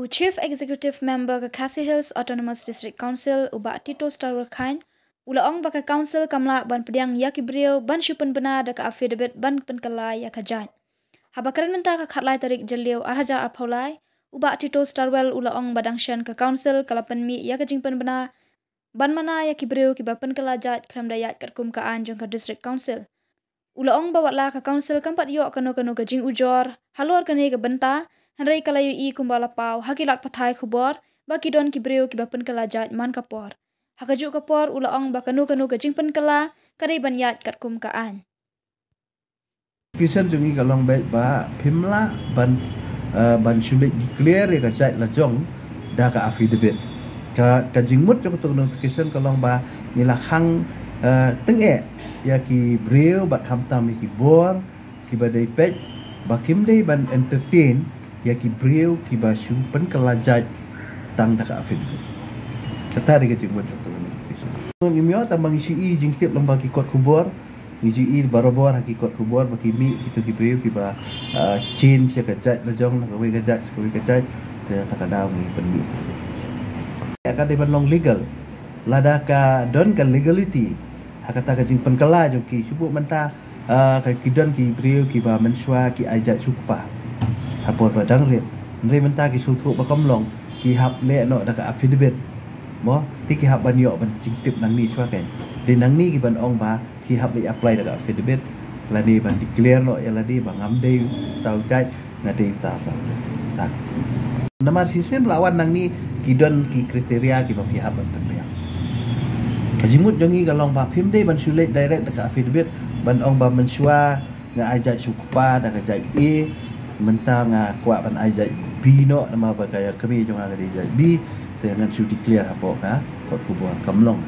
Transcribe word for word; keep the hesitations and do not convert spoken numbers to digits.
U Chief Executive Member ka Khasi Hills Autonomous District Council, u Bah Tito Starwell Chyne, u la ong ba ka Council kam lah ban pdiang ïa ki briew ban shu pynbna da ka affidavit ban pynkylla ïa ka jait. Haba kren mynta ka khatlai tarik Jylliew ar hajar arphew lai, u Bah Tito Starwell u la ong ba dang shen ka Council ka la pynmih ïa ka jingpynbna ban mana ïa ki briew kiba pynkylla jait khlem da ïaid katkum ka aiñ jong ka District Council. U la ong ba wat la ka Council kam pat ïoh kano kano ka jingujor halor kane ka bynta, hynrei ka la ïohi kumba la paw ha ki lad pathai khubor ba ki don ki briew kiba pynkylla jait man ka por. Ha kajuh ka por u la ong ba kano kano ka jingpynkylla ka dei ban ïaid katkum ka aiñ. Notification jong ngi ka long beit ba phim lah ban, eh, ban shu leit declare ïa ka jait la jong da ka affidavit. Ka, ka jingmut jong ka notification ka long ba ngi la khang, eh, tyngeh ïa ki briew bad khamtam ïa ki bor kiba dei peit ba kim dei ban entertain ïa ki briew kiba shu pynkylla jait tang da ka affidavit. Kata dei ka jingmut jong ka notification. Ngim ïoh tang ba ngi shu i jingtip lyngba ki kot khubor, ngi ju i barabor ha ki kot khubor ba ki mih kito ki briew kiba, ah, change ïa ka jait la jong na kawei ka jait sha kawei ka jait. Te ta ka daw ngi pynmih. Ka dei ban long legal. Lada ka don ka legality ha kata ka jingpynkylla jong ki, shu buh mynta, ah, ka ki don ki briew kiba mynshuwa ki ai jait shu kpa ha por ba dang rit. Hynrei mynta ki sngewthuh ba kam long, ki hap leh noh da ka affidavit. Mo, te ki hap ban ïoh ban jingtip nangne shuwa kein. Dei nangne ki ban ong ba ki hap leit apply da ka affidavit lane ban declare noh ïa lade ba ngam dei uta u jait, nga dei uta uta uta. Namar shisien ba la wan nangne ki don ki kriteria kiba phi hap ban pynbiang. Ka jingmut jong ngi ka long ba phim dei ban shu leit direct da ka affidavit ban ong ba mynshuwa nga ai jait shu kpa da ka jait A, mynta nga kwah ban ai jait B noh namar ba ka ïa kmie jong nga ka dei jait B, te ngan shu declare hapoh ka kot khubor, kam long.